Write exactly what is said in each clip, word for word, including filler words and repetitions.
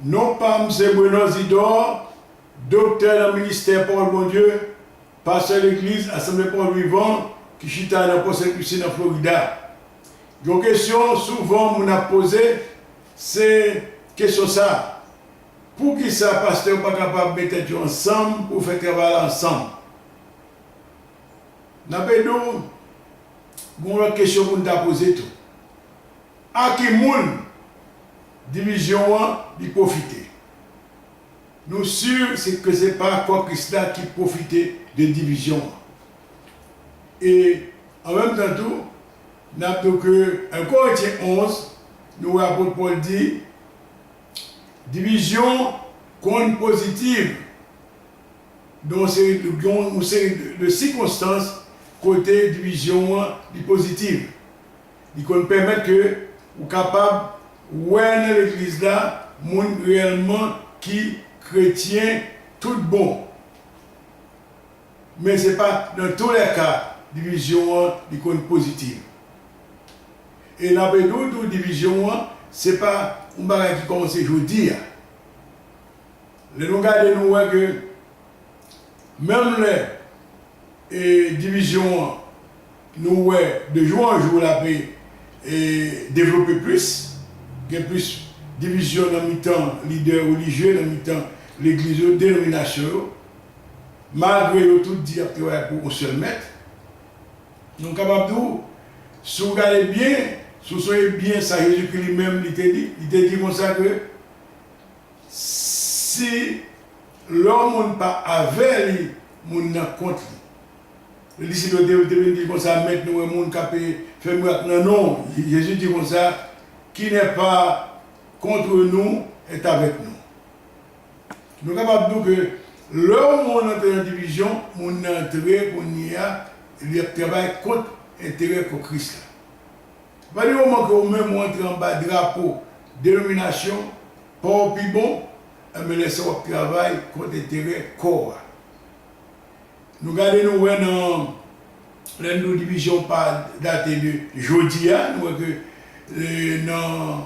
Non pa m se Bruno Zidor, doktè nan ministè Pawòl Bondye, pastè legliz Asanble Pawòl Vivan ki chita nan Pò Sent Lisi nan Florida. Yon kesyon souvan moun ap poze, se kesyon sa, poukisa pastè yo pa kapab met tèt yo ansanm pou fè travay la ansanm? N ap ede w, gen yon lòt kesyon pou n ta poze tou. A ki moun divizyon an li pwofite? Nou si se ke se pa kò Kris la ki pwofite de divizyon an. E an menm tan tou, n ap di w ke en Korentyen onz, nou wè apot Pòl di, divizyon konn pozitiv. Donk se yon seri de sikonstans kote divizyon an li pozitiv. Li konn pèmèt ke ou kapab wè nan legliz la moun reyèlman ki kretyen tout bon. Men se pa nan toulèka divizyon an li konn pozitiv. E n ap ede w tou divizyon an se pa yon bagay ki kòmanse jodi a. Lè nou gade nou wè ke menm lè e divizyon an, nou wè de jou an jou l ape e devlope plis, gen plis divizyon nan mitan lidè relijye, nan mitan legliz yo, denominasyon yo, malgre yo tout di y ap travay pou yon sèl mèt. Nou kapab di w, si w gade byen, si w sonje byen sa Jezikri li menm li te di, li te di konsa ke si lè yon moun pa avè li, moun nan kont li. Disip yo te, te vin di konsa, Mèt, nou wè moun k ap fè mirak nan non w. Jezi di konsa, Qui n'est pas contre nous est avec nous. Nou kapab di w ke lè yon moun antre nan divizyon, moun nan antre kounye a, li ap travay kont enterè kò Kris la. Pa di moman ke ou menm ou antre anba drapo denominasyon pa w pi bon, enben lè sa w ap travay kont enterè kò a. Nou gade nou wè nan, lè n di w divizyon pa date de jodi a, nou wè ke e, nan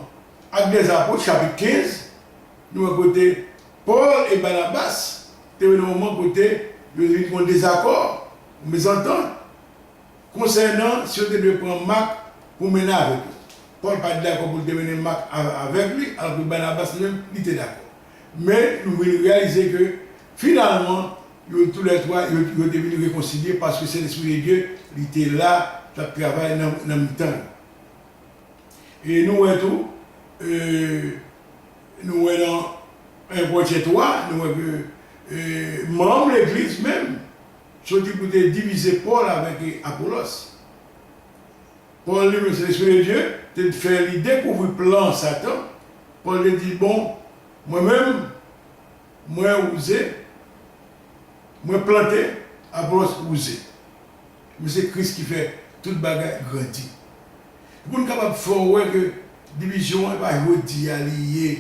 Actes des Apôtres chapit kenz, nou wè kote Pòl e Banabas te rive nan moman kote yo te vin gen yon dezakò, yon mezantant. Konsènan si yo te dwe pran Mak pou mennen avèk yo. Pòl pa t dakò pou l te mennen Mak a- avèk li, alòske Banabas li menm, li te dakò. Men nou vin reyalize ke finalman, yo toulètwa, yo, yo te vin rekonsilye paske Sentespri de Dye, li te la, t ap travay nan, nan mitan yo. E nou wè tou, e, nou wè nan en Korentyen twa, nou wè ke e, manm legliz menm soti pou te divize Pòl avèk e, Apolos. Pòl li menm, se Lespri de Dye te fè li dekouvri plan Satan. Pòl te di, Bon, mwen menm, mwen wouze, mwen plante, Apolos wouze. Men se Kris ki fè tout bagay grandi. Pou n kapab fè w wè ke divizyon an, e pa jodi a li ye.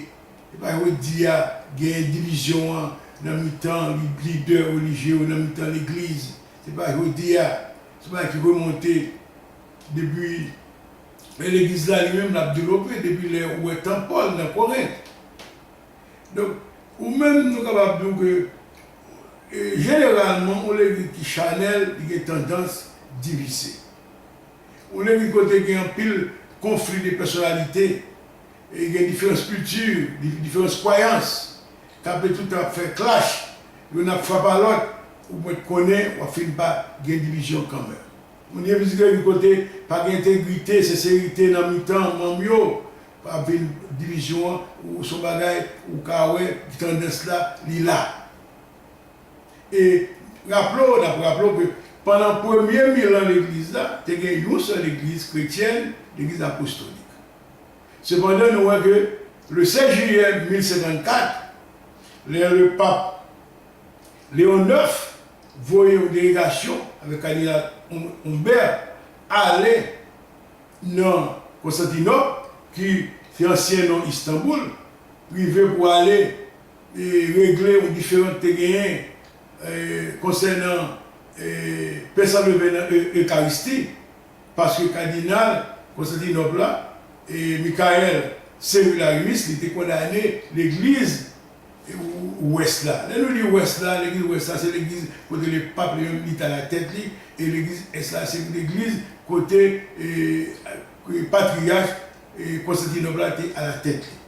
E pa jodi a genyen divizyon an nan mitan li- lidè relijye yo, nan mitan legliz. Se pa jodi a. Se yon bagay ki remonte depi lè legliz la li menm l ap devlope, depi lè ou wè tan Pòl nan Korent. Donk, ou menm, nou kapab di w ke, e, jeneralman, yon legliz ki chanèl, li gen tandans divize. Yon legliz kote gen anpil konfli de pèsonalite, e gen diferans kilti, di- diferans kwayans, k ap toutan ap fè klach, youn ap frape a lòt, ou mèt konnen w ap fin pa gen divizyon kanmenm. Moun gen vizite yon kote pa gen entegrite, senserite nan mitan manm yo, ap vin divizyon an, ou se yon bagay ou ka wè tandans la, li la. E raple w, n ap raple w ke pandan premye mil an legliz la, te gen yon sèl legliz kretyèn, legliz apostolik. Sepandan, nou wè ke le sèz jiyè mil senkannkat, lè le pap Leon nèf voye yon delegasyon avèk Kadiral Humbert ale nan Konstantinòp, ki se ansyen non Istanboul, rive pou ale e, regle yon diferan ki te genyen e, konsènan e, Pè Sann Leve nan e, Ekaristi, paske Kadinal Konstantinòp la, e, Michael Cyril Arius, li te kondane legliz Wès la. Lè nou di Wès la, legliz Wès la, se legliz kote lepap li menm li t alatèt li, e legliz Ès la, se legliz kote, e, patriyach, e, Konstantinòp la te alatèt li.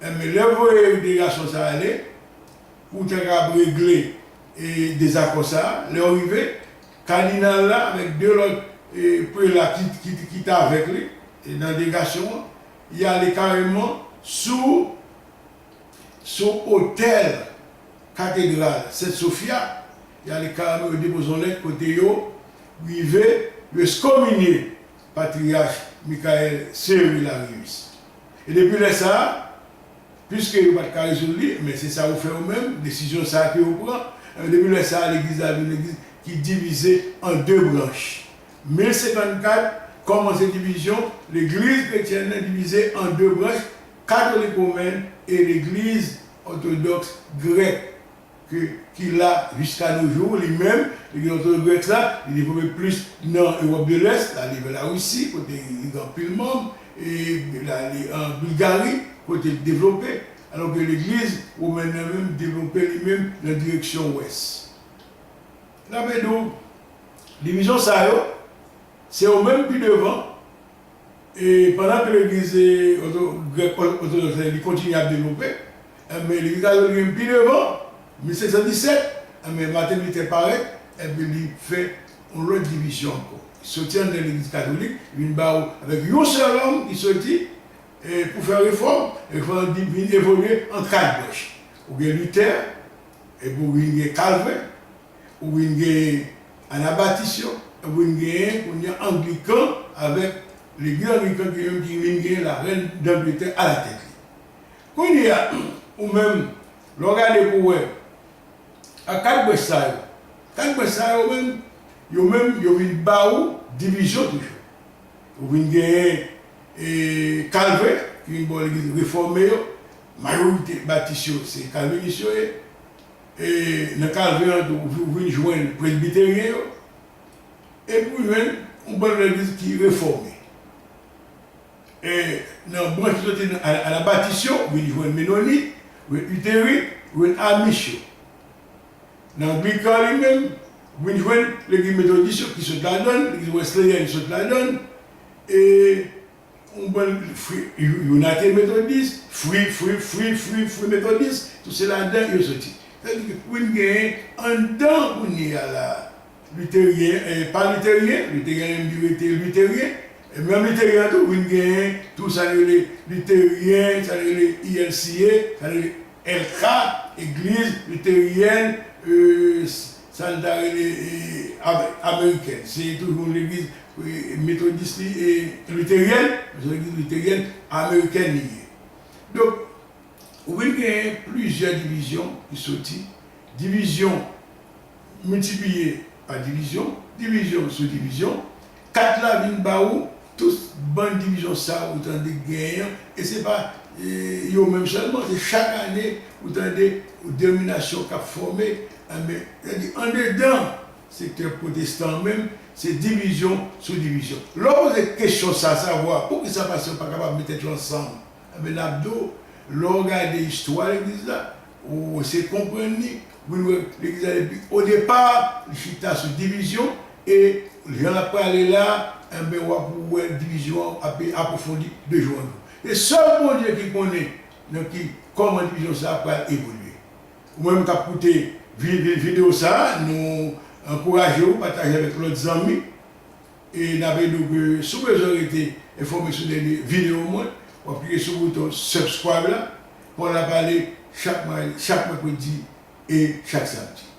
Enben, lè yo voye delegasyon sa a ale, pou ta kab regle, e, dezakò sa a, lè yo rive, kadinal la avèk de lòt, e, prela ki, ki, ki t avèk li, e, nan delegasyon an, y ale kareman sou, sou otèl katedral Sent Sofia, y ale kareman, yo depoze yon lèt kote yo rive, yo ekskominye patriyach Michael Cyril Arius. E depi lè sa a, piske yo pa t ka rezoud li, men se sa yo fè yo menm, desizyon sa a ke yo pran. Depi lè sa a, legliz la vin legliz ki divize an de branch. Mil senkannkat kòmanse divizyon, legliz kretyèn nan divize an de branch, katolik womèn e legliz òtodòks grèk, ke, ki la jiska no jou, li menm, legliz òtodòks grèk la, li devlope plis nan Ewòp de Lès, l ale vè Larisi, kote li gen anpil manm, e l ale an Bilgari, kote l devlope, alò ke legliz womèn nan menm devlope li menm nan direksyon wès. N ap di w, divizyon sa yo, se yo menm pi devan, e pandan ke legliz, e, òto-, grèk òtodòks la, li kontinye ap devlope, enben, legliz katolik li menm pi devan, mil senk san disèt, enben, Martin Luther parèt, enben, li fè yon lòt divizyon ankò. Li soti anndan legliz katolik, vin ba w avèk yon sèl òm ki soti, e, pou fè refòm, refòm nan vin evolye an kat branch. Ou gen Luther, epi ou vin gen Calvin, ou vin gen Anabatis yo, epi ou vin genyen kounye a Anglikan avèk legliz Anglikan ki menm ki vin gen Larèn d'Angleterre alatèt li. Kounye a, ou menm, lè w gade pou w wè, a kat branch sa yo, kat branch sa yo menm, yo menm, yo vin ba ou divizyon toujou. Ou vin genyen, e, Calvin, ki vin ba w legliz refòme yo, majorite batis yo, se kalvinis yo ye. E nan Calvin an tou, ou vin jwenn presbiteryen yo, epi ou jwenn yon bann legliz ki refòme. E nan branch ki soti nan, a, Anabatis yo, ou vin jwenn menonit, ou jwenn literit, ou jwenn amis yo. Nan Anglikan li menm, ou vin jwenn legliz metodis yo ki sot ladann, legliz wesleyèn sot ladann, e yon bann fri, United Methodist, fri, fri, fri, fri, fri Methodist, tout se ladan yo soti. Sa vle di ke ou vin genyen anndan kounye a la, literyen, e, pa literyen, literyen menm li rete literyen, e menm literyen an tou, ou vin genyen tou sa yo rele literyen, sa yo rele E L C A, sa yo rele L K, Egliz Literyèn, e, sa n ta rele, e, Am-, Amerikèn. Se toujou yon legliz, e, metodis li, e, literyèn, se yon legliz literyèn amerikèn li ye. Donk, ou vin genyen plizyè divizyon ki soti, divizyon miltipliye pa divizyon, divizyon sou divizyon, kat la vin ba ou tout bann divizyon sa ou tande genyen an, e se pa, e, yo menm sèlman, se chak ane ou tande denominasyon k ap fòme, enben, sa vle di, andedan sektè pwotestan an menm, se divizyon sou divizyon. Lè w poze kesyon sa, savwa, poukisa pastè yo pa kapab met tèt yo ansanm? Enben, n ap di w, lè w gade istwa legliz la, ou eseye konprann li, ou vin wè legliz la depi o depa, li chita sou divizyon, e jan l ap prale la, enben, w ap wè divizyon an ap apwofondi de jou an jou. Se sèl Bondye ki konnen nan ki, kòman divizyon sa a pral evolye. Ou menm k ap koute vi-, vi-, videyo sa a, nou ankouraje w pataje avèk lòt zanmi. E n ap ede w ke si w bezwen rete enfòme sou dènye videyo mwen, w ap klike sou bouton subscribe la. Pawòl la pale chak mè-, chak mèkredi e chak samdi.